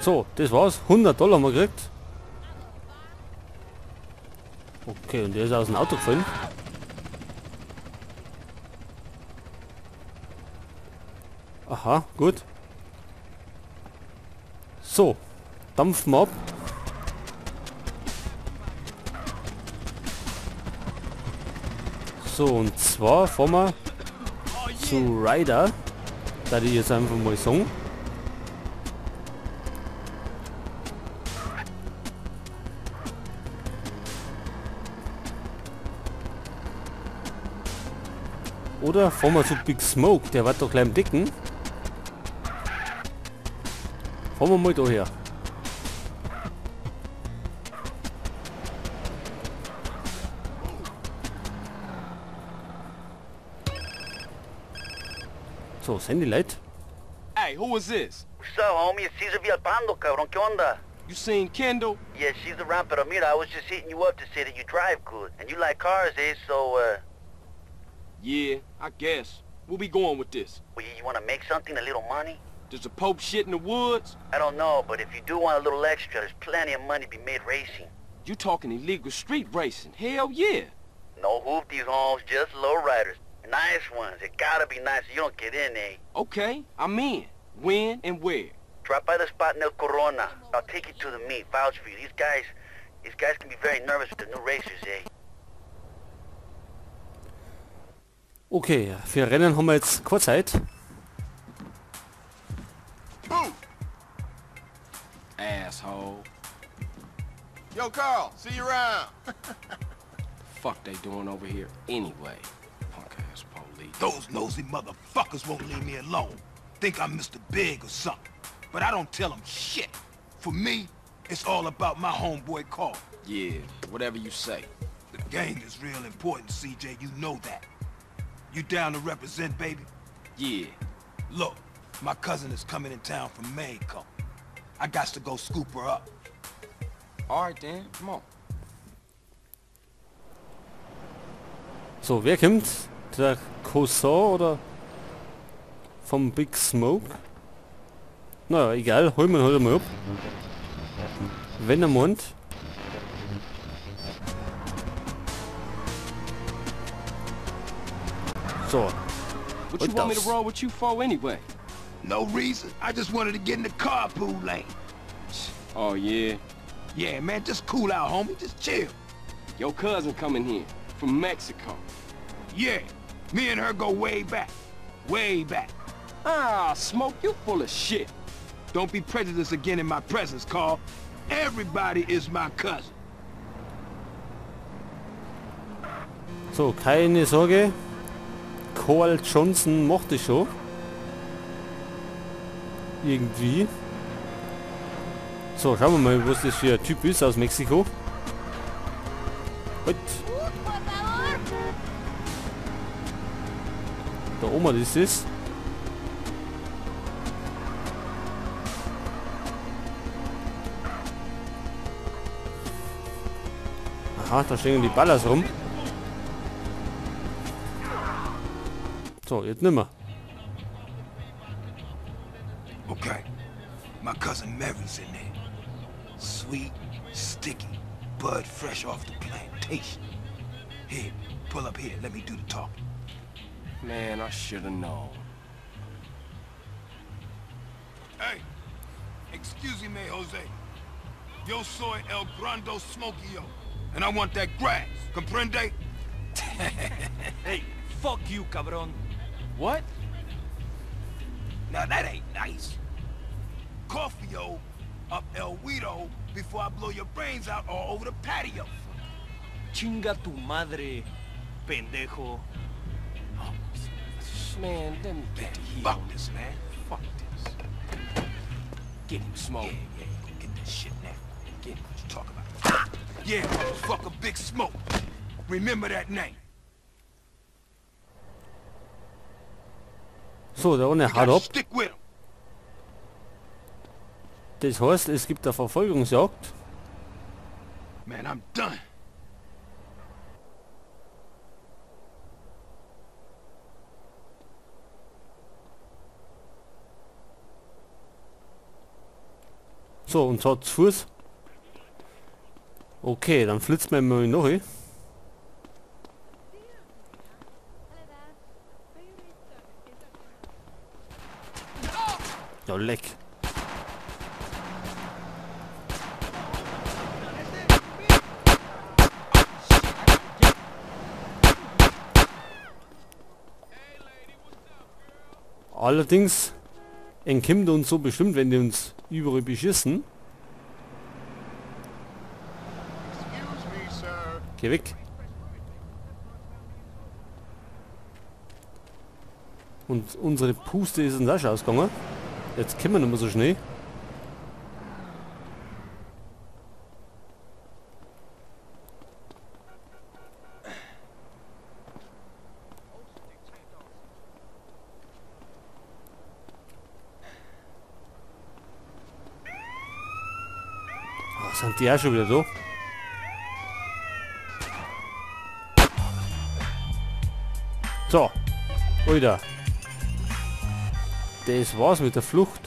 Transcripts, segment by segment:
So, das war's. 100 Dollar haben wir gekriegt. Okay, und der ist aus dem Auto gefallen. Aha, gut. So, dampfen wir ab. So, und zwar fahren wir zu Ryder. Da die jetzt einfach mal sagen. Oder fahren wir zu Big Smoke, der war doch gleich im Dicken. Fahren wir mal da her. So, sind die Leute? Hey, who is this? What's up, homie? It's Cesar Villalpando, cabrón. ¿Qué onda? You seen Kendl? Yeah, she's around, pero mira, I was just hitting you up to say that you drive good. And you like cars, eh? So, Yeah, I guess. We'll be going with this. Well, you wanna make something, a little money? Does the Pope shit in the woods? I don't know, but if you do want a little extra, there's plenty of money to be made racing. You talking illegal street racing? Hell yeah! No hoopties, homes, just low riders. Nice ones. It gotta be nice or you don't get in, eh? Okay, I'm in. When and where? Drop by the spot in El Corona. I'll take you to the meet. Vouch for you. These guys can be very nervous with the new racers, eh? Okay, für Rennen haben wir jetzt keine Zeit. Asshole. Yo, Carl, see you around. Fuck they doing over here anyway? Punk ass police. Those nosy motherfuckers won't leave me alone. Think I'm Mr. Big or something. But I don't tell them shit. For me, it's all about my homeboy Carl. Yeah, whatever you say. The gang is real important, CJ, you know that. You down to represent, baby? Yeah. Look, my cousin is coming in town from Mexico. I got to go scoop her up. All right then, come on. So, wer kommt? Der Cousin oder vom Big Smoke? Naja, egal, holen wir ihn halt mal ab. Wenn er meint. So. What you want me to roll with you for anyway? No reason. I just wanted to get in the carpool lane. Oh yeah. Yeah, man, just cool out, homie. Just chill. Your cousin coming here from Mexico. Yeah, me and her go way back. Way back. Ah, Smoke, you full of shit. Don't be prejudiced again in my presence, Carl. Everybody is my cousin. So, keine Sorge. Carl Johnson mochte schon. Irgendwie. So, schauen wir mal, was das für ein Typ ist aus Mexiko. Halt. Da oben ist es. Aha, da stehen die Ballers rum. So, jetzt nimmer. Okay. My cousin Mary's in there. Sweet, sticky, bud fresh off the plantation. Here, pull up here, let me do the talking. Man, I should have known. Hey, excuse me, Jose. Yo soy el Grando Smokio, and I want that grass. Comprende? Hey, fuck you, cabron. What? Now that ain't nice. Coffee-o up El Guido before I blow your brains out all over the patio. Chinga tu madre, pendejo. Oh, man, let me get to here. Fuck this, man. Fuck this. Get him, Smoke. Yeah, yeah, go get that shit now. Get him. What you talk about? Yeah, motherfucker, Big Smoke. Remember that name. So, der ohne haut ab. Stick with him. Das heißt, es gibt eine Verfolgungsjagd. Man, I'm done. So, und zwar zu Fuß. Okay, dann flitzen wir mal noch hin. Ja, leck. Allerdings entkommt uns so bestimmt, wenn die uns überall beschissen. Geh weg. Und unsere Puste ist uns auch schon ausgegangen. Jetzt können wir nicht mehr so schnell. Oh, sind die auch schon wieder da? So, Alter. Das war's mit der Flucht.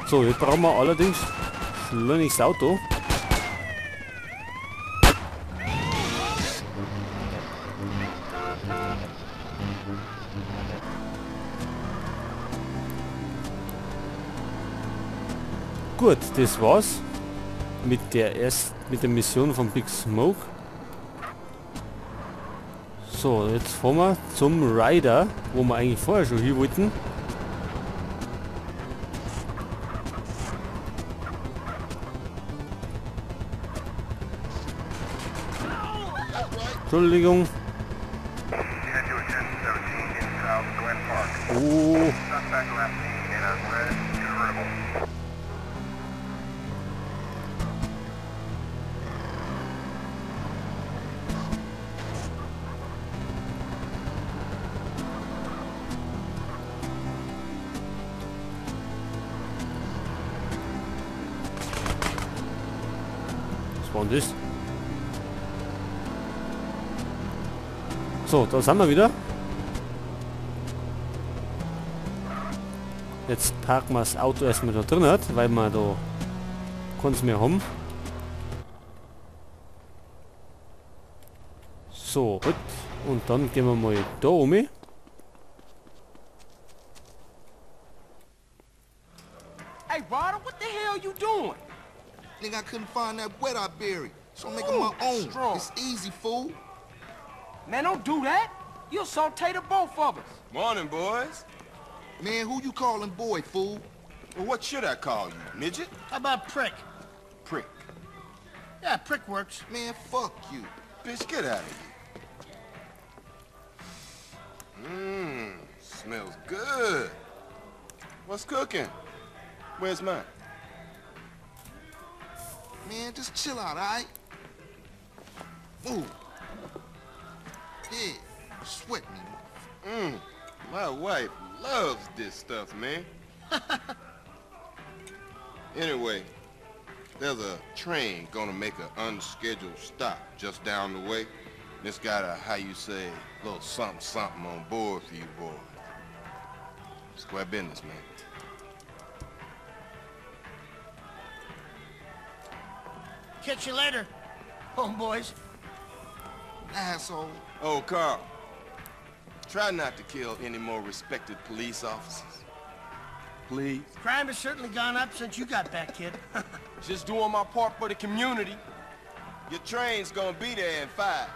So, jetzt brauchen wir allerdings schleunigst Auto. Gut, das war's mit der Mission von Big Smoke. So, jetzt fahren wir zum Ryder, wo wir eigentlich vorher schon hin wollten. Entschuldigung. Oh. Was war denn das? So, da sind wir wieder. Jetzt parken wir das Auto erstmal da drin, weil wir da keins mehr haben. So, gut. Und dann gehen wir mal da um. Hey Ryder, what the hell you doing? Nigga, I couldn't find that wet I buried, so I'm making my own. Strong. It's easy, fool. Man, don't do that. You'll saute the both of us. Morning, boys. Man, who you calling boy, fool? Well, what should I call you, midget? How about prick? Prick. Yeah, prick works. Man, fuck you. Bitch, get out of here. Mmm, smells good. What's cooking? Where's mine? Man, just chill out, all right? Move. Yeah, sweat me. Mmm, my wife loves this stuff, man. Anyway, there's a train gonna make an unscheduled stop just down the way. It's got a, how you say, little something something on board for you boys. Square business, man. Catch you later, homeboys. Asshole. Oh, Carl. Try not to kill any more respected police officers. Please. Crime has certainly gone up since you got back, kid. Just doing my part for the community. Your train's gonna be there in 5.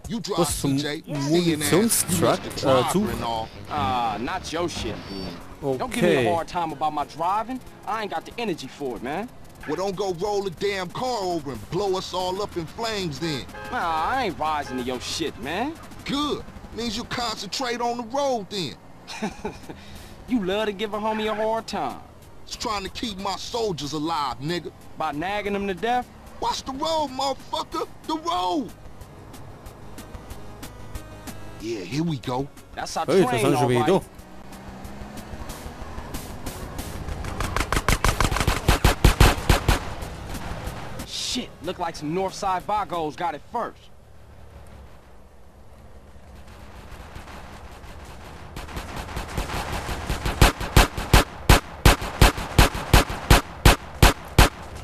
You drive, Was zum CJ. Munitionstruck, Zug. Ah, not your shit, man. Don't give me Okay. a hard time about my driving. I ain't got the energy for it, man. Well, don't go roll the damn car over and blow us all up in flames then. Nah, I ain't rising to your shit, man. Good. Means you concentrate on the road then. You love to give a homie a hard time. It's trying to keep my soldiers alive, nigga. By nagging them to death? Watch the road, motherfucker. The road. Yeah, here we go. That's our Hey, train, das sind schon all wieder right. da. Look like some Northside Vagos got it first.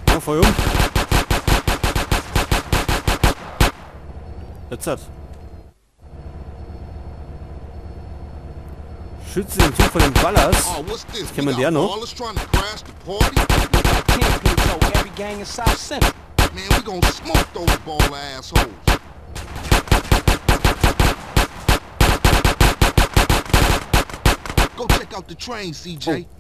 Ja, voll um. Jetzt hat. Schütze den Zug von den Ballers. Oh, what's this? Kennen wir die auch noch? Ballers trying to crash the party? Look like Kingpin told every gang in South Central. Man, we gonna smoke those baller assholes. Go check out the train, CJ. Oh.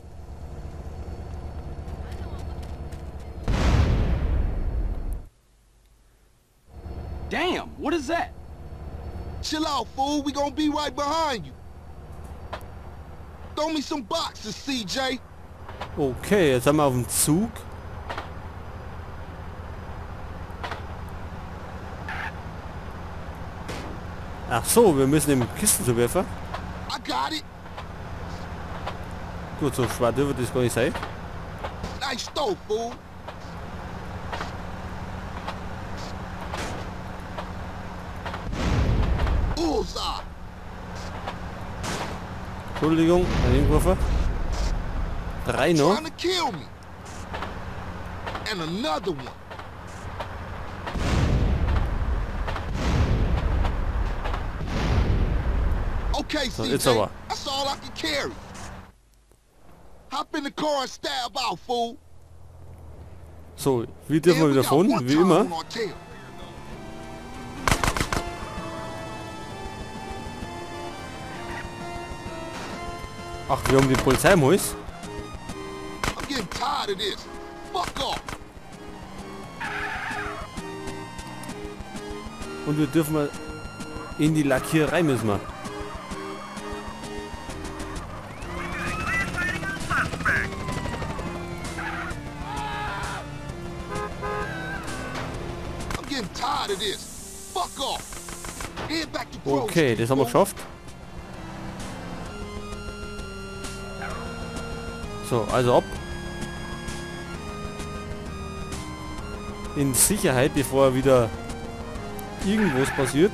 Damn, what is that? Chill out, fool. We gonna be right behind you. Throw me some boxes, CJ. Okay, jetzt haben wir auf dem Zug. Ach so, wir müssen den Kistenzuwerfer. I got it. Gut, so schwer dürfte das gar nicht sein. Nice throw, fool. Bullseye. Entschuldigung, daneben geworfen. 3 noch. Trying to kill me. And another one. Okay, So, CJ, jetzt aber. that's all I can carry. Hop in the car and stab out, fool. So, wir dürfen wir wieder fahren, wie immer. Ach, wir haben die Polizei im Haus. I'm getting tired of this. Fuck off. Und wir dürfen mal in die Lackiererei müssen wir. I'm getting tired of this. Fuck off. Head back to Grove Okay, Street, das haben wir fool. geschafft. So, also ab. In Sicherheit, bevor wieder irgendwas passiert.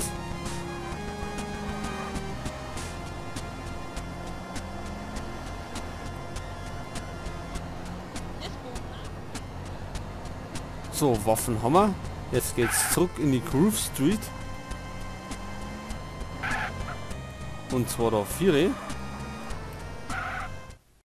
So, Waffen haben wir. Jetzt geht's zurück in die Grove Street. Und zwar da 4.